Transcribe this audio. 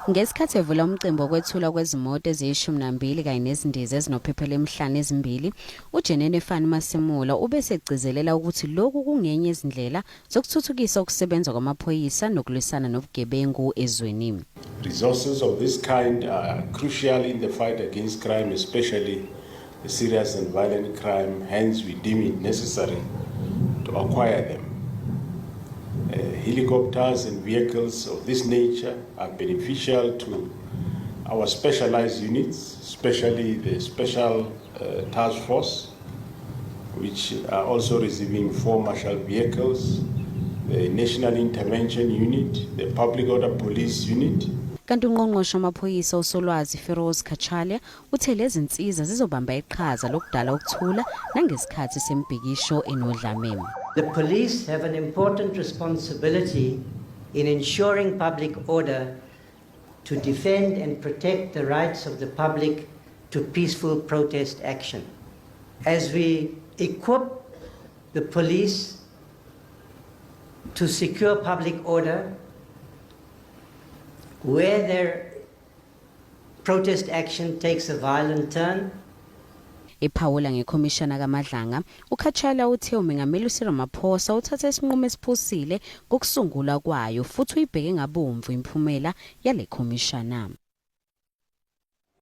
Ngesikhathi evula umcimbi wokwethulwa kwezimoto eziyishumi nambili kanye nezindiza ezinophephela emhlane ezimbili, uJenene Fannie Masemola ube esegcizelela ukuthi lokhu kungenye yezindlela zokuthuthukisa ukusebenza kwamaphoyisa nokulwisana nobugebengu ezweni. Resources of this kind are crucial in the fight against crime, especially the serious and violent crime. Hence, we deem it necessary to acquire them. Helicopters and vehicles of this nature are beneficial to our specialized units, especially the Special Task Force, which are also receiving four Marshall vehicles, the National Intervention Unit, the Public Order Police Unit. Kanti ungqongqoshe wamaphoyisa uSolwazi Firoz Cachalia uthe lezi zinsiza zizobamba iqhaza lokudala ukuthula nangesikhathi semibhikisho enodlame. The police have an important responsibility in ensuring public order, to defend and protect the rights of the public to peaceful protest action. As we equip the police to secure public order where their protest action takes a violent turn, Ephawula ngekhomishana kaMadlanga, uCachalia uthe umengameli uCyril Ramaphosa uthathe isinqumo esiphusile ngokusungulwa kwayo futhi uyibheke ngabomvu imiphumela yale khomishana.